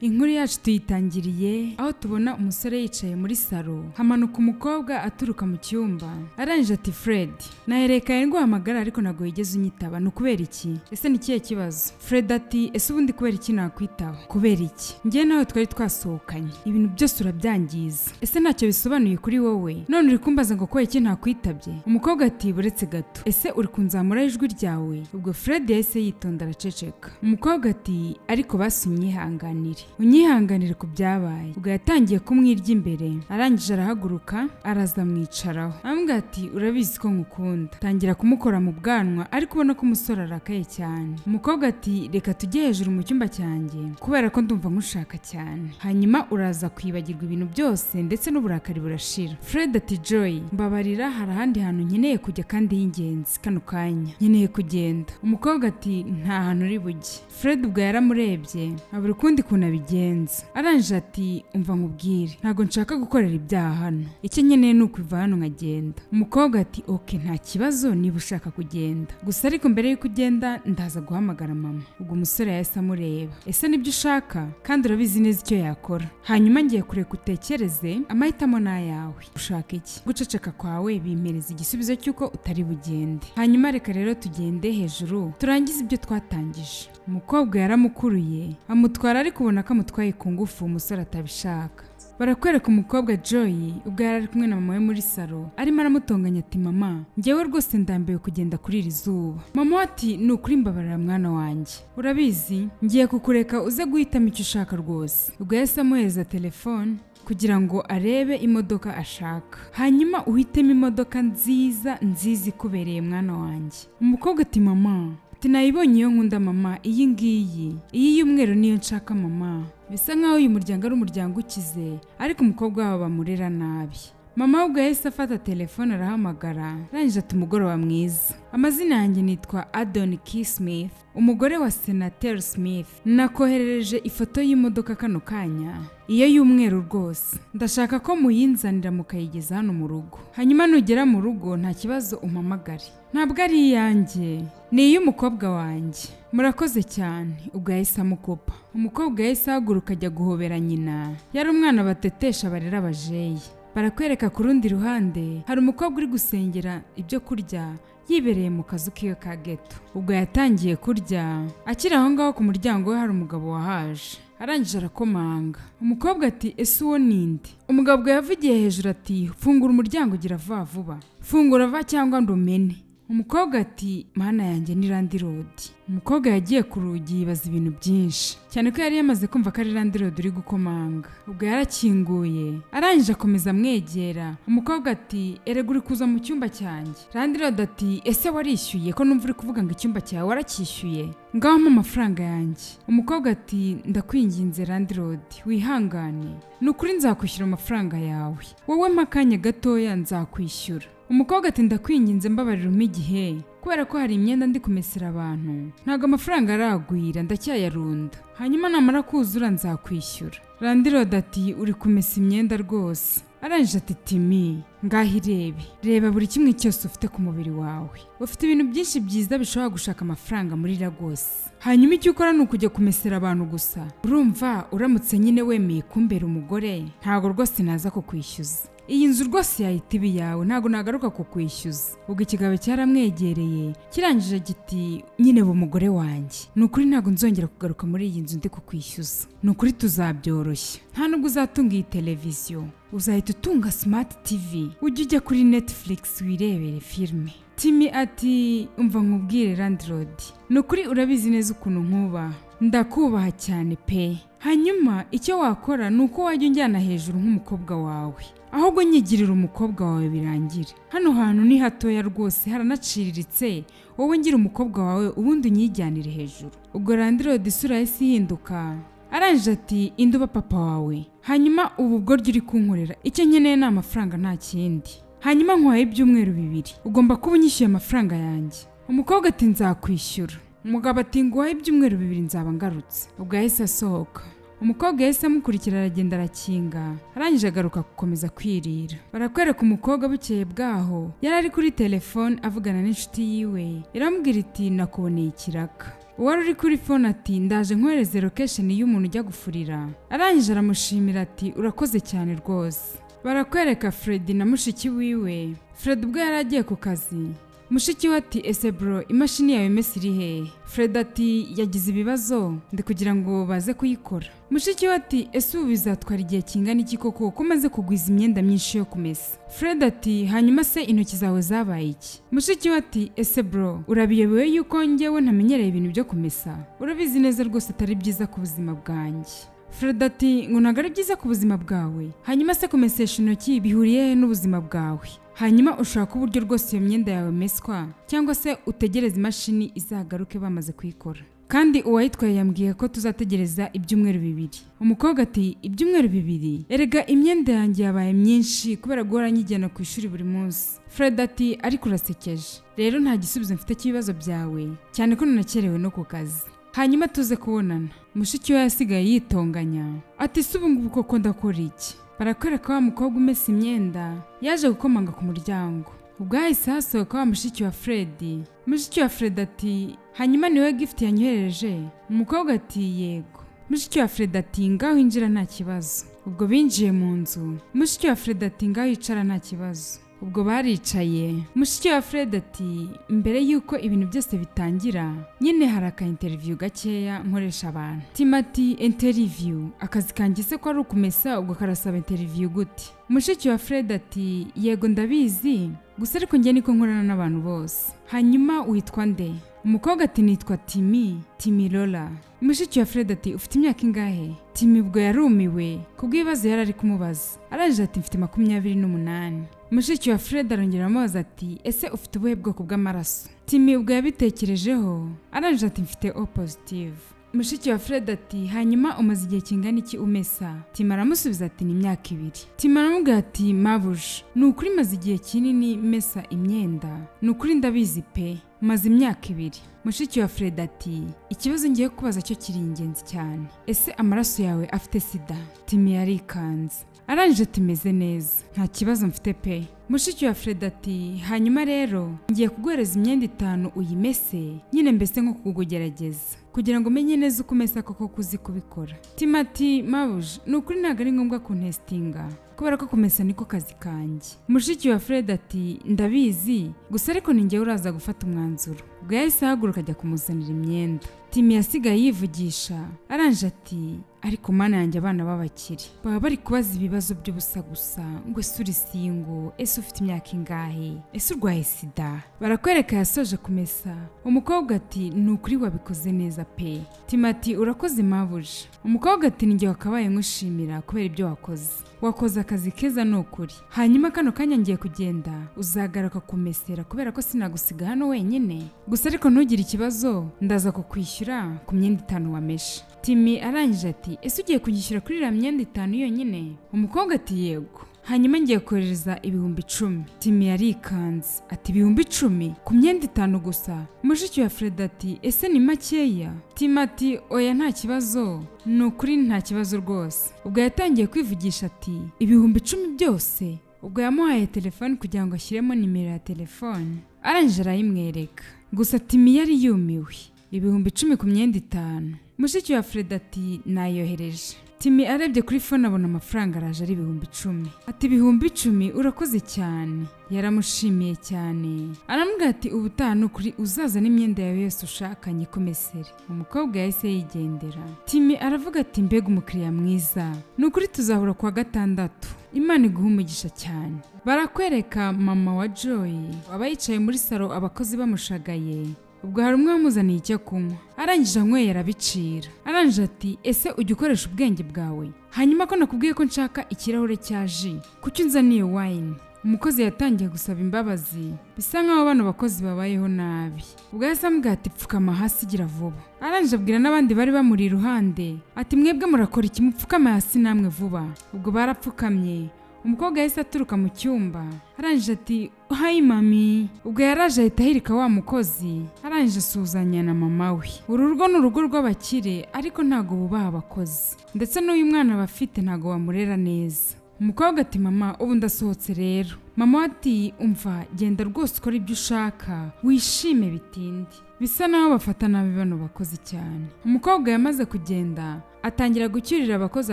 Inkuru yacu tuyitangiriye aho tubona umusore yicaye muri salo, hamanuka umukobwa aturuka mu cyumba. Arangije ati: "Fred, naherekaye nguhamagara ariko ntabwo wigeze unyitaba, ni ukubera iki? Ese ni ikihe kibazo?" Fred ati: "Ese ubundi kubera iki nakwitaba? Kubera iki? Njye nawe twari twasohokanye, ibintu byose urabyangiza. Ese ntacyo bisobanuye kuri wowe? None uri kumbaza ngo kubera iki ntakwitabye?" Umukobwa ati: "Buretse gato, ese uri kunzamura ijwi ryawe?" Ubwo Fred yahise yitonda, araceceka. Umukobwa ati: "Ariko basi unyihanganire, unyihanganire ku byabaye." Ubwo yatangiye kumwirya imbere, arangije arahaguruka, araza amwicaraho, amubwira ati: "Urabizi ko ngukunda." Tangira kumukora mu bwanwa, ariko ubona ko umusore arakaye cyane. Umukobwa ati: "Reka tujye hejuru mu cyumba cyanjye kubera ko ndumva nkushaka cyane, hanyuma uraza kwibagirwa ibintu byose ndetse n'uburakari burashira." Fred ati: "Joy, mbabarira, hari ahandi hantu nkeneye kujya kandi y'ingenzi, kano kanya nkeneye kugenda." Umukobwa ati: "Nta hantu uri bujye." Fred ubwo yaramurebye, abura ukundi kuntu abigenza. Arangije ati: "Umva nkubwire, ntabwo nshaka gukorera ibyaha hano, icyo nkeneye ni ukuva hano nkagenda." Umukobwa ati: "Okay, nta kibazo niba ushaka kugenda, gusa ariko mbere y'uko ugenda ndaza guhamagara mama." Ubwo umusore yahise amureba: "Ese nibyo ushaka? Kandi urabizi neza icyo yakora. Hanyuma ngiye kureka utekereze, amahitamo ni ayawe. Ushaka iki? Guceceka kwawe bimpereza igisubizo cy'uko utari bugende. Hanyuma reka rero tugende hejuru turangize ibyo twatangije." Umukobwa yaramukuruye amutwara, ariko ubona ko amutwaye ku ngufu, umusore atabishaka. Barakwereka umukobwa Joy, ubwo yari ari kumwe na mama we muri salo, arimo aramutonganya ati: "Mama, njyewe rwose ndambiwe kugenda kuri iri zuba." Mama we ati: "Ni ukuri mbabarira mwana wanjye, urabizi ngiye kukureka uze guhitamo icyo ushaka rwose." Ubwo yahise amuhereza telefone kugira ngo arebe imodoka ashaka. "Hanyuma uhitemo imodoka nziza nziza ikubereye, mwana wanjye." Umukobwa ati: "Mama," ati, "nayibonye iyo nkunda mama, iyi ngiyi, iyi y'umweru niyo nshaka mama." Bisa nkaho uyu muryango ari umuryango ukize, ariko umukobwa wabo bamurera nabi. Mama we ubwo yahise afata telefone arahamagara, arangije ati: "Umugoroba mwiza, amazina yanjye nitwa Adon K Smith, umugore wa Senateri Smith. Nakoherereje ifoto y'imodoka kano kanya, iyo y'umweru rwose. Ndashaka ko muyinzanira mukayigeza hano mu rugo. Hanyuma nugera mu rugo nta kibazo umpamagare. Ntabwo ari iyanjye, ni iy'umukobwa wanjye. Murakoze cyane." Ubwo yahise amukupa. Umukobwa yahise ahaguruka ajya guhobera nyina, yari umwana batetesha barera abajeyi. Barakwereka ku rundi ruhande hari umukobwa uri gusengera ibyo kurya yibereye mu kazu kiwe ka geto. Ubwo yatangiye kurya, akiri aho ngaho ku muryango we hari umugabo wahaje, arangije arakomanga. Umukobwa ati: "Ese uwo ninde?" Umugabo ubwo yavugiye hejuru ati: "Fungura umuryango, ugira vuba vuba, fungura vuba cyangwa ndumene." Umukobwa ati: "Mana yanjye, ni landlord." Umukobwa yagiye ku rugi yibaza ibintu byinshi cyane ko yari yamaze kumva ko ari landlord uri gukomanga. Ubwo yarakinguye, arangije akomeza amwegera. Umukobwa ati: "Erega uri kuza mu cyumba cyanjye." Landlord ati: "Ese warishyuye? Ko numva uri kuvuga ngo icyumba cyawe waracyishyuye? Ngaho mpa amafaranga yanjye." Umukobwa ati: "Ndakwinginze landlord, wihangane, ni ukuri nzakwishyura amafaranga yawe, wowe mpa akanya gatoya nzakwishyura." Umukobwa ati: "Ndakwinginze, mbabarira umpe igihe kubera ko hari imyenda ndi kumesera abantu, ntabwo amafaranga aragwira, ndacyayarunda, hanyuma namara kuzura nzakwishyura." Landlord ati: "Uri kumesa imyenda rwose?" Arangije ati: "Timi, ngaho irebe, reba buri kimwe cyose ufite ku mubiri wawe. Ufite ibintu byinshi byiza bishobora gushaka amafaranga muri Lagos, hanyuma icyo ukora ni ukujya kumesera abantu gusa. Urumva uramutse nyine wemeye kumbera umugore, ntabwo rwose naza kukwishyuza. Iyi nzu rwose yahita iba iyawe, ntabwo nagaruka kukwishyuza." Ubwo ikigabo cyaramwegereye, kirangije giti: "Nyine ba umugore wanjye, ni ukuri ntabwo nzongera kugaruka muri iyi nzu ndi kukwishyuza, ni ukuri tuzabyoroshya. Nta nubwo uzatunga iyi televiziyo, uzahita utunga smart TV, ujye ujya kuri Netflix wirebere filime." Timi ati: "Umva nkubwire landlord, ni ukuri urabizi neza ukuntu nkubaha, ndakubaha cyane pe. Hanyuma icyo wakora ni uko wajya unjyana hejuru nk'umukobwa wawe, ahubwo nyigirira umukobwa wawe birangire. Hano hantu ni hatoya rwose, haranaciriritse. Wowe ngira umukobwa wawe, ubundi unyijyanire hejuru." Ubwo landlord isura yahise ihinduka, arangije ati: "Induba papa wawe. Hanyuma ubu bworyo uri kunkorera, icyo nkeneye ni amafaranga, nta kindi. Hanyuma nkwaye ibyumweru 2, ugomba kuba unyishyuye amafaranga yanjye." Umukobwa ati: "Nzakwishyura." Umugabo ati: "Nguhaye ibyumweru 2, nzaba ngarutse." Ubwo yahise asohoka. Umukobwa yahise amukurikira, aragenda arakinga, arangije agaruka gukomeza kwirira. Barakwereka umukobwa bukeye bwaho yari ari kuri telefone avugana n'inshuti yiwe, iramubwira iti: "Nakuboneye ikiraka." Uwari uri kuri phone ati: "Ndaje nkohereze location y'umuntu ujya gufurira." Arangije aramushimira ati: "Urakoze cyane rwose." Barakwereka Fred na mushiki wiwe. Fred ubwo yari agiye ku kazi, mushiki we ati: "Ese bro, imashini yawe imesa iri hehe?" Fred ati: "Yagize ibibazo, ndi kugira ngo baze kuyikora." Mushiki we ati: "Ese ubu bizatwara igihe kingana iki koko, ko maze kugwiza imyenda myinshi yo kumesa?" Fred ati: "Hanyuma se intoki zawe zabaye iki?" Mushiki we ati: "Ese bro, urabiyobewe yuko njyewe ntamenyereye ibintu byo kumesa? Urabizi neza rwose atari byiza ku buzima bwanjye." Fred ati: "Ngo ntabwo ari byiza ku buzima bwawe? Hanyuma se kumesesha intoki bihuriye he n'ubuzima bwawe? Hanyuma ushaka uburyo rwose iyo myenda yawe meswa, cyangwa se utegereze imashini izagaruke bamaze kuyikora. Kandi uwayitwaye yambwiye ko tuzategereza ibyumweru 2." Umukobwa ati: "Ibyumweru 2? Erega imyenda yanjye yabaye myinshi kubera guhora nyijyana ku ishuri buri munsi." Fred ati: "Ariko urasekeje. Rero nta gisubizo mfite cy'ibibazo byawe, cyane ko nanakerewe no ku kazi. Hanyuma tuze kubonana." Mushiki we yasigaye yitonganya ati: "Si ubu ngubu koko ndakora iki?" Barakwereka wa mukobwa umesa imyenda yaje gukomanga ku muryango. Ubwo hahise hasohoka wa mushiki wa Fred. Mushiki wa Fred ati: "Hanyuma niwe Gift yanyohereje?" Umukobwa ati: "Yego." Mushiki wa Fred ati: "Ngaho injira, nta kibazo." Ubwo binjiye mu nzu. Mushiki wa Fred ati: "Ngaho icara, nta kibazo." Ubwo baricaye. Mushiki wa Fred ati: "Mbere y'uko ibintu byose bitangira, nyine hari aka interview gakeya nkoresha abantu." Timi ati: "Interview? Akazi kanjye se ko ari ukumesa, ubwo karasaba interview gute?" Mushiki wa Fred ati: "Yego ndabizi, gusa ariko njye niko nkorana n'abantu bose. Hanyuma witwa nde?" Umukobwa ati: "Nitwa Timi, Timi Lola." Mushiki wa Fred ati: "Ufite imyaka ingahe?" Timi ubwo yarumiwe kubw'ibibazo yari ari kumubaza. Arangije ati: "Mfite 28." Mushiki wa Fred arongera aramubaza ati: "Ese ufite ubuhe bwoko bw'amaraso?" Timi ubwo yabitekerejeho, arangije ati: "Mfite O positive." Mushiki wa Fred ati: "Hanyuma umaze igihe kingana iki umesa?" Timi aramusubiza ati: "Ni imyaka 2." Timi aramubwira ati: "Mabuja, ni ukuri maze igihe kinini mesa imyenda, ni ukuri ndabizi pe, maze imyaka 2." Mushiki wa Fred ati: "Ikibazo ngiye kubaza cyo kiri ingenzi cyane. Ese amaraso yawe afite sida?" Timi yarikanze. Arangije ati: "Meze neza, nta kibazo mfite pe." Mushiki wa Fred ati: "Hanyuma rero ngiye kuguhereza imyenda itanu uyimese, nyine mbese nko kukugerageza kugira ngo umenye neza uko umesa koko kuzi kubikora." Timi ati: "Mabuja, ni ukuri ntabwo ari ngombwa kuntestinga kubera ko kumesa niko kazi kanjye." Mushiki wa Fred ati: "Ndabizi, gusa ariko ni njyewe uraza gufata umwanzuro." Ubwo yahise ahaguruka ajya kumuzanira imyenda. Timi yasigaye yivugisha. Arangije ati: "Ariko Mana yanjye, abana b'abakire baba bari kubaza ibibazo by'ubusa gusa, ngo ese uri single, ese ufite imyaka ingahe, ese urwaye sida?" Barakwereka yasoje kumesa. Umukobwa ati: "Ni ukuri wabikoze neza pe." Timi ati: "Urakoze mabuja." Umukobwa ati: "Ni wakabaye nkushimira kubera ibyo wakoze, wakoze akazi keza ni ukuri. Hanyuma kano kanya ngiye kugenda, uzagaruka kumesera kubera ko sinagusiga hano wenyine. Gusa ariko ntugire ikibazo, ndaza kukwishyura ku myenda itanu wameshe." Timi arangije ati: "Ese ugiye kunyishyura kuri iriya myenda itanu yonyine?" Umukobwa ati: "Yego. Hanyuma ngiye kohereza 10,000." Timi yarikanze ati: "10,000 ku myenda itanu gusa?" Mushiki wa Fred ati: "Ese ni makeya?" Timi ati: "Oya, nta kibazo, ni ukuri nta kibazo rwose." Ubwo yatangiye kwivugisha ati: "10,000 byose?" Ubwo yamuhaye telefone kugira ngo ashyiremo nimero ya telefone. Arangije arayimwereka. Gusa Timi yari yumiwe, 10,000 ku myenda itanu. Mushiki wa Fred ati: "Nayohereje." Timi arebye kuri phone abona amafaranga araje ari 10,000. Ati: "10,000, urakoze cyane." Yaramushimiye cyane, aramubwira ati: "Ubutaha ni ukuri uzaza n'imyenda yawe yose ushaka nyikomesere." Umukobwa yahise yigendera. Timi aravuga ati: "Mbega umukiriya mwiza, ni ukuri tuzahura kuwa gatandatu, Imana iguha umugisha cyane." Barakwereka mama wa Joy aba yicaye muri salo, abakozi bamushagaye. Ubwo hari umwe wamuzaniye icyo kunywa. Arangije anyweye arabicira. Arangije ati: "Ese ujya ukoresha ubwenge bwawe? Hanyuma ko nakubwiye ko nshaka ikirahure cya jus, kuki unzaniye wine?" Umukozi yatangiye gusaba imbabazi, bisa nkaho bano bakozi babayeho nabi. Ubwo yahise amubwira ati: "Pfukama hasi, gira vuba." Arangije abwira n'abandi bari bamuri iruhande ati: "Mwebwe murakora iki? Mupfukame hasi namwe vuba." Ubwo barapfukamye. Umukobwa yahise aturuka mu cyumba. Arangije ati: "Hi mummy." Ubwo yaraje ahita ahirika wa mukozi. Arangije asuhuzanya na mama we. Uru rugo ni urugo rw'abakire, ariko ntabwo bubaha abakozi, ndetse n'uyu mwana bafite ntabwo bamurera neza. Umukobwa ati: "Mama, ubu ndasohotse rero." Mama we ati: "Umva, genda rwose ukore ibyo ushaka, wishime bitinde." Bisa naho bafata nabi bano bakozi cyane. Umukobwa yamaze kugenda, atangira gucyurira abakozi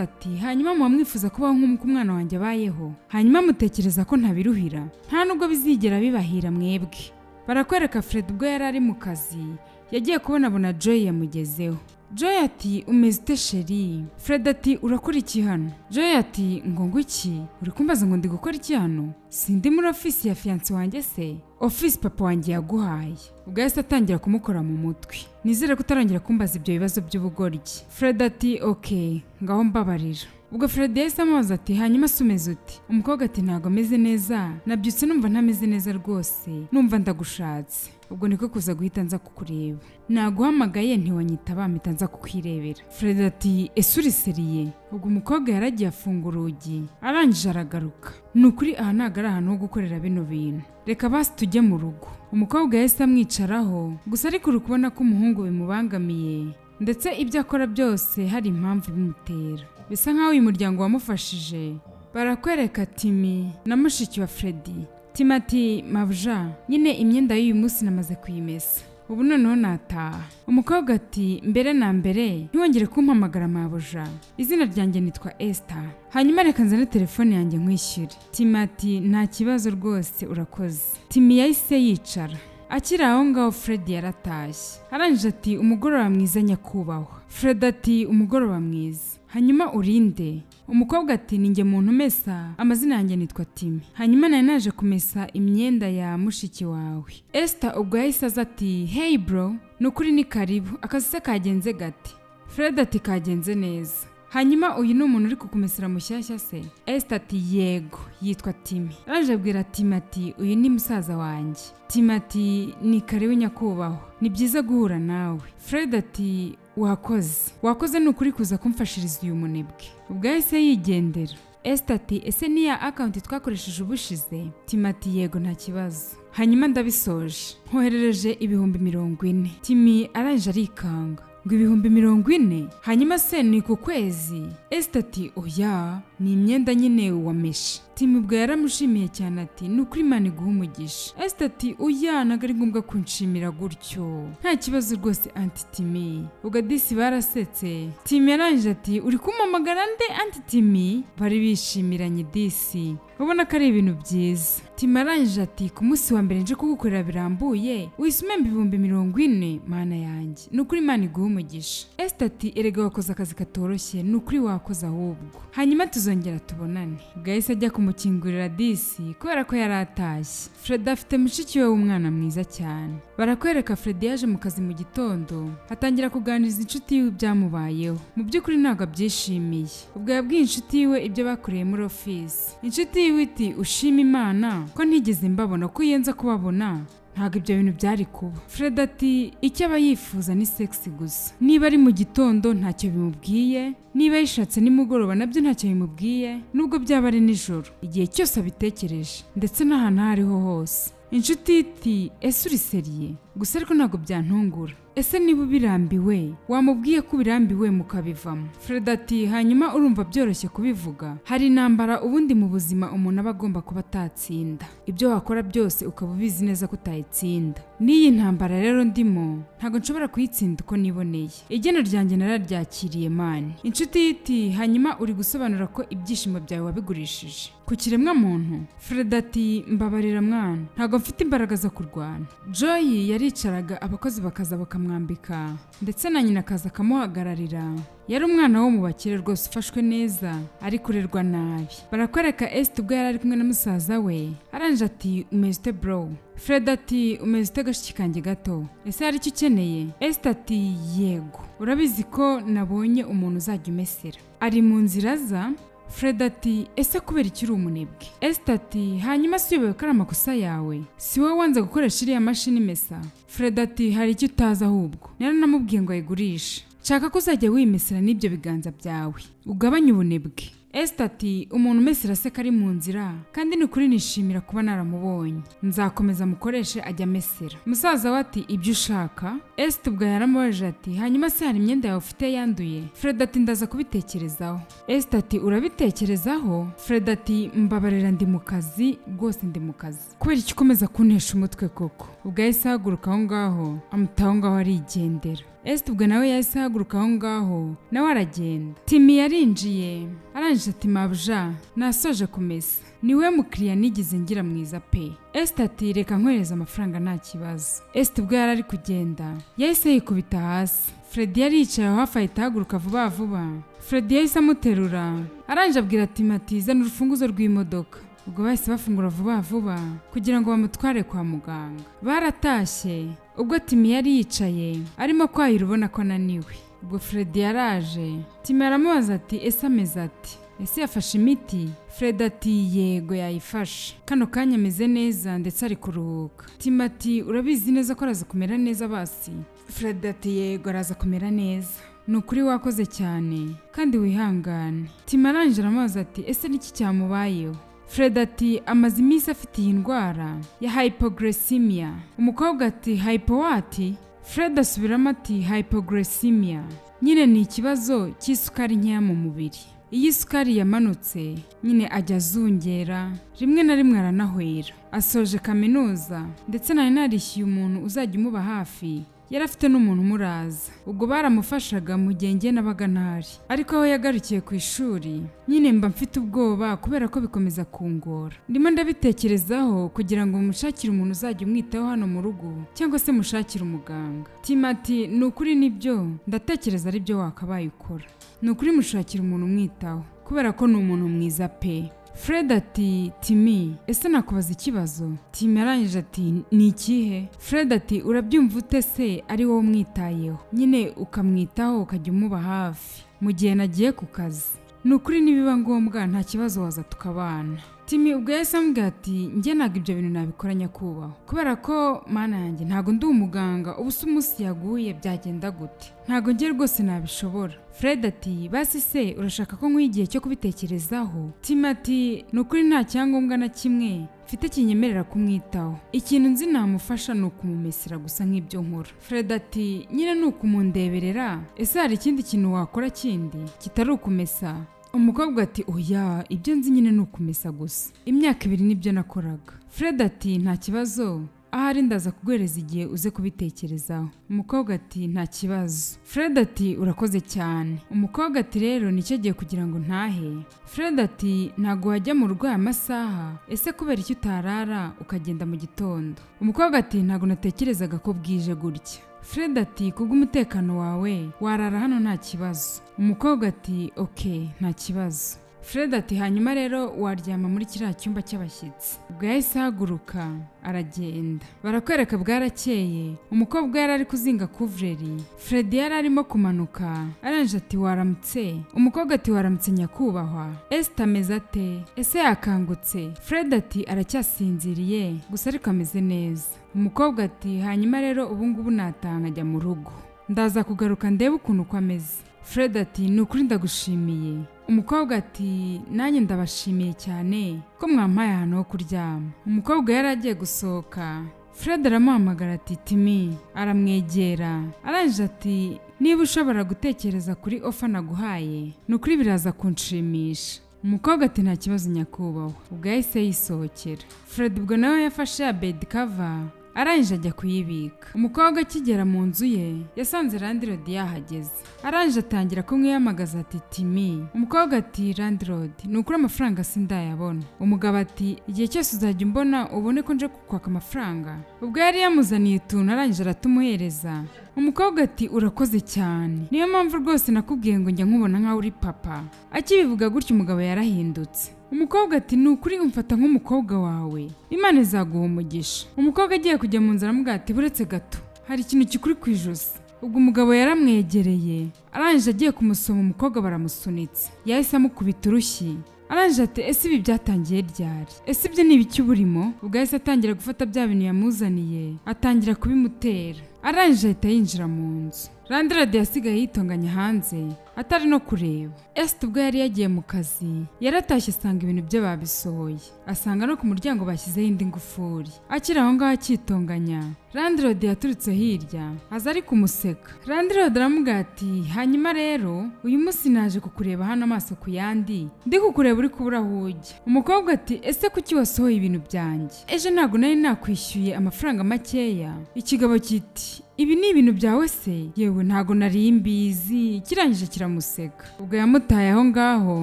ati: "Hanyuma muba mwifuza kubaho nk'uko umwana wanjye abayeho? Hanyuma mutekereza ko ntabiruhira? Nta nubwo bizigera bibahira mwebwe." Barakwereka Fred ubwo yari ari mu kazi, yagiye kubonabona Joy yamugezeho. Joy ati: "Umeze ute, chéri?" Fred ati: "Urakora iki hano?" Joy ati: "Ngo iki? Uri kumbaza ngo ndi gukora iki hano? Sindi muri ofisi ya fiancé wanjye se? Ofisi papa wanjye yaguhaye?" Ubwo yahise atangira kumukora mu mutwe. "Nizere ko utarongera kumbaza ibyo bibazo by'ubugoryi." Fred ati: "Ok, ngaho mbabarira." Ubwo Fred yahise amubaza ati: "Hanyuma se umeze ute?" Umukobwa ati: "Ntabwo ameze neza, nabyutse numva ntameze neza rwose, numva ndagushatse. Ubwo niko kuza guhita nza kukureba. Naguhamagaye ntiwanyitaba, mpita nza kukwirebera." Fred ati: "Ese uri sérieux?" Ubwo umukobwa yaragiye afunga urugi, arangije aragaruka. "Ni ukuri aha ntabwo ari ahantu ho gukorera bino bintu, reka basi tujye mu rugo." Umukobwa yahise amwicaraho gusa, ariko uri kubona ko umuhungu bimubangamiye, ndetse ibyo akora byose hari impamvu ibimutera. Bisa nkaho uyu muryango wamufashije. Barakwereka Timi na mushiki wa Freddy. Timi ati: "Mabuja, nyine imyenda y'uyu munsi namaze kuyimesa, ubu noneho nataha." Umukobwa ati: "Mbere na mbere ntiwongere kumpamagara mabuja, izina ryanjye nitwa Esther. Hanyuma reka nzane telefone yanjye nkwishyure." Timi ati: "Nta kibazo rwose, urakoze." Timi yahise yicara. Akiri aho ngaho Fred yaratashye, arangije ati: "Umugoroba mwiza, nyakubahwa." Fred ati: "Umugoroba mwiza. Hanyuma urinde?" Umukobwa ati: "Ni njye muntu umesa, amazina yanjye nitwa Timi, hanyuma nari naje kumesa imyenda ya mushiki wawe Esther." Ubwo yahise aza ati: "Hey bro, ni ukuri ni karibu. Akazi se kagenze gate?" Fred ati: "Kagenze neza. Hanyuma uyu ni umuntu uri kukumesera mushyashya se?" Esther ati: "Yego, yitwa Timi." Araje abwira Timi ati: "Uyu ni musaza wanjye." Timi ati: "Ni karibu nyakubahwa, ni byiza guhura nawe." Fred ati: "Wakoze, wakoze ni ukuri kuza kumfashiriza uyu munebwe." Ubwo yahise yigendera. Esther ati: "Ese ni ya account twakoresheje ubushize?" Timi ati: "Yego, nta kibazo. Hanyuma ndabisoje, nkoherereje 40,000." Timi arangije arikanga ngo: "40,000? Hanyuma se ni ku kwezi?" Esther ati: "Oya, ni imyenda nyine wameshe." Timi ubwo yaramushimiye cyane ati: "Ni ukuri Imana iguha umugisha." Esther ati: "Oya, ntabwo ari ngombwa kunshimira gutyo, nta kibazo rwose, auntie Timi." Ubwo disi barasetse. Timi yarangije ati: "Uri kumpamagara nde, auntie Timi?" Bari bishimiranye disi, ubona ko ari ibintu byiza. Timi arangije ati: "Ku munsi wa mbere nje kugukorera birambuye wihise umemba 40,000? Mana yanjye, ni ukuri Imana iguha umugisha." Esther ati: "Erega wakoze akazi katoroshye, ni ukuri wakoze ahubwo. Hanyuma tuzongera tubonane." Ubwo yahise ajya kumukingurira disi kubera ko yari atashye. Fred afite mushiki we w'umwana mwiza cyane. Barakwereka Fred yaje mu kazi mu gitondo, atangira kuganiriza inshuti yiwe ibyamubayeho. Mu by'ukuri ntabwo abyishimiye. Ubwo yabwiye inshuti yiwe ibyo bakoreye muri ofisi. Inshuti yiwe iti: "Ushima Imana ko ntigeze mbabona, ko iyo nza kubabona ntabwo ibyo bintu byari kuba." Fred ati: "Icyo aba yifuza ni sex gusa. Niba ari mu gitondo ntacyo bimubwiye, niba yishatse nimugoroba nabyo ntacyo bimubwiye, nubwo byaba ari nijoro, igihe cyose abitekereje, ndetse n'ahantu aho ariho hose." Inshuti iti: "Ese uri sérieux? Gusa ariko ntabwo byantungura. Ese niba ubirambiwe wamubwiye ko ubirambiwe mukabivamo?" Fred ati: "Hanyuma urumva byoroshye kubivuga? Hari intambara ubundi mu buzima umuntu aba agomba kuba atatsinda, ibyo wakora byose ukaba ubizi neza ko utayitsinda. N'iyi ntambara rero ndimo ntabwo nshobora kuyitsinda uko niboneye. Igeno ryanjye nararyakiriye, man." Inshuti iti: "Hanyuma uri gusobanura ko ibyishimo byawe wabigurishije ku kiremwa muntu?" Fred ati: "Mbabarira mwana, ntabwo mfite imbaraga zo kurwana." Joy yaricaraga, abakozi bakaza bakamwambika, ndetse na nyina akaza akamuhagararira. Yari umwana wo mu bakire rwose, ufashwe neza ariko urerwa nabi. Barakwereka Esite ubwo yari ari kumwe na musaza we, arangije ati: "Umeze ute, bro?" Fred ati: "Umeze ute, gashiki kanjye gato? Ese hari icyo ukeneye?" Esite ati: "Yego, urabizi ko nabonye umuntu uzajya umesera, ari mu nzira aza." Fred ati: "Ese kubera iki uri umunebwe?" Esite ati: "Hanyuma si uyobewe ko ari amakosa yawe? Si wowe wanze gukoresha iriya mashini imesa?" Fred ati: "Hari icyo utazi ahubwo, naranamubwiye ngo ayigurishe. Nshaka ko uzajya wimesera n'ibyo biganza byawe, ugabanye ubunebwe." Esther ati: "Umuntu umesera aseka ari mu nzira, kandi ni ukuri nishimira kuba naramubonye. Nzakomeza mukoreshe ajya amesera." Musaza we ati: "Ibyo ushaka." Esther ubwo yaramubajije ati: "Hanyuma se hari imyenda yawe ufite yanduye?" Fred ati: "Ndaza kubitekerezaho." Esther ati: "Urabitekerezaho?" Fred ati: "Mbabarira, ndi mu kazi, rwose ndi mu kazi. Kubera icyo ukomeza kuntesha umutwe koko?" Ubwo yahise ahaguruka aho ngaho, amuta aho ngaho, arigendera. Esther ubwo nawe yahise ahaguruka aho ngaho, nawe aragenda. Timi yarinjiye, arangije ati: "Mabuja, nasoje kumesa. Niwe mukiriya nigeze ngira mwiza pe." Esther ati: "Reka nkwereze amafaranga, nta kibazo." Esther ubwo yari ari kugenda, yahise yikubita hasi. Fred yari yicaye aho hafi, ahita ahaguruka vuba vuba. Fred yahise amuterura, arangije abwira Timi ati: "Zana urufunguzo rw'imodoka." Ubwo bahise bafungura vuba vuba kugira ngo bamutware kwa muganga. Baratashye. Ubwo Timi yari yicaye arimo kwahira, ubona ko ananiwe. Ubwo Fred yaraje, Timi aramubaza ati: "Ese ameze ati? Ese yafashe imiti?" Fred ati: "Yego, yayifashe. Kano kanya ameze neza, ndetse ari kuruhuka." Timi ati: "Urabizi neza ko araza kumera neza basi?" Fred ati: "Yego, araza kumera neza. Ni ukuri wakoze cyane kandi wihangane." Timi arangije aramubaza ati: "Ese niki cyamubayeho?" Fred ati: "Amaze iminsi afite iyi ndwara ya hypoglycemia." Umukobwa ati: "Hypo what?" Fred asubiramo ati: "Hypoglycemia nyine ni ikibazo cy'isukari nkeya mu mubiri. Iyo isukari yamanutse nyine ajya azungera, rimwe na rimwe aranahwera. Asoje kaminuza, ndetse nari narishyuye umuntu uzajya umuba hafi. Yari afite n'umuntu umuraza, ubwo baramufashaga mu gihe njye nabaga ntahari. Ariko aho yagarukiye ku ishuri nyine mba mfite ubwoba kubera ko bikomeza kungora. Ndimo ndabitekerezaho kugira ngo mushakire umuntu uzajya umwitaho hano mu rugo, cyangwa se mushakire umuganga." Tima ati: "Ni ukuri nibyo, ndatekereza ari byo wakabaye ukora. Ni ukuri mushakira umuntu umwitaho kubera ko ni umuntu mwiza pe." Fred ati: "Timi, ese nakubaza ikibazo?" Timi arangije ati: "Ni ikihe?" Fred ati: "Urabyumva ute se ari wowe umwitayeho nyine, ukamwitaho, ukajya umuba hafi mu gihe nagiye ku kazi? Ni ukuri nibiba ngombwa nta kibazo, waza tukabana." Timi ubwo yahise amubwira ati: "Njye ntabwo ibyo bintu nabikora nyakubahwa, kubera ko mana yanjye ntabwo ndi umuganga. Ubu se umunsi yaguye byagenda gute? Ntabwo njye rwose nabishobora." Fred ati: "Basi se urashaka ko nguha igihe cyo kubitekerezaho?" Timi ati: "Ni ukuri nta cyangombwa na kimwe mfite kinyemerera kumwitaho. Ikintu nzi namufasha ni ukumumesera gusa nk'ibyo nkora." Fred ati: "Nyine ni ukumundeberera. Ese hari ikindi kintu wakora kindi kitari ukumesa?" Umukobwa ati: "Oya, ibyo nzi nyine ni ukumesa gusa. Imyaka 2 nibyo nakoraga." Fred ati: "Nta kibazo, ahari ndaza kuguhereza igihe uze kubitekerezaho." Umukobwa ati: "Nta kibazo." Fred ati: "Urakoze cyane." Umukobwa ati: "Rero nicyo gihe kugira ngo ntahe." Fred ati: "Ntabwo wajya mu rugo aya masaha. Ese kubera icyo utarara ukagenda mu gitondo?" Umukobwa ati: "Ntabwo natekerezaga ko bwije gutya." Fred ati: "Kubw'umutekano wawe warara hano nta kibazo." Umukobwa ati: "Ok, nta kibazo." Fred ati: "Hanyuma rero waryama muri kiriya cyumba cy'abashyitsi." Ubwo yahise ahaguruka aragenda. Barakwereka bwarakeye, umukobwa yari ari kuzinga couvre-lit. Fred yari arimo kumanuka, arangije ati: "Waramutse." Umukobwa ati: "Waramutse nyakubahwa. Esther ameze ate? Ese yakangutse?" Fred ati: "Aracyasinziriye gusa, ariko ameze neza." Umukobwa ati: "Hanyuma rero ubu ngubu nataha nkajya mu rugo, ndaza kugaruka ndebe ukuntu uko ameze." Fred ati: "Ni ukuri ndagushimiye." Umukobwa ati: "Nanjye ndabashimiye cyane ko mwampaye ahantu ho kuryama." Umukobwa yari agiye gusohoka, Fred aramuhamagara ati: "Timi." Aramwegera, arangije ati: "Niba ushobora gutekereza kuri offer naguhaye, ni ukuri biraza kunshimisha." Umukobwa ati: "Nta kibazo nyakubahwa." Ubwo yahise yisohokera. Fred ubwo nawe yafashe ya bed cover, arangije ajya kuyibika. Umukobwa akigera mu nzu ye yasanze landlord yahageze, arangije atangira kumwiyamagaza ati: "Timi." Umukobwa ati: "Landlord, ni ukuri amafaranga sindayabona." Umugabo ati: "Igihe cyose uzajya umbona ubone ko nje kukwaka amafaranga." Ubwo yari yamuzaniye utuntu, arangije aratumuhereza. Umukobwa ati: "Urakoze cyane, niyo mpamvu rwose nakubwiye ngo njya nkubona nkaho uri papa." Akibivuga gutyo umugabo yarahindutse. Umukobwa ati: "Ni ukuri umfata nk'umukobwa wawe, Imana izaguha umugisha." Umukobwa agiye kujya mu nzara, aramubwira ati: "Buretse gato, hari ikintu kikuri ku ijosi." Ubwo umugabo yaramwegereye. Arangije agiye kumusoma, umukobwa baramusunitse, yahise amukubita urushyi. Arangije ati: "Ese ibi byatangiye ryari? Ese ibyo ni ibiki burimo?" Ubwo yahise atangira gufata bya bintu yamuzaniye, atangira kubimutera. Arangije ahita yinjira mu nzu. Landlord yasigaye yitonganya hanze atari no kureba. Esther ubwo yari yagiye mu kazi, yaratashye asanga ibintu bye babisohoye, asanga no ku muryango bashyizeho indi ngufuri. Akiri aho ngaho akitonganya, landlord yaturutse hirya aza ari kumuseka. Landlord aramubwira ati: "Hanyuma rero uyu munsi naje kukureba hano amaso ku yandi, ndi kukureba uri kubura aho ujya." Umukobwa ati: "Ese kuki wasohoye ibintu byanjye? Ejo ntabwo nari nakwishyuye amafaranga makeya?" Ikigabo kiti: "Ibi ni ibintu byawe se? Yewe, ntago nari mbizi." Kirangije kiramuseka. Ubwo yamutaye aho ngaho.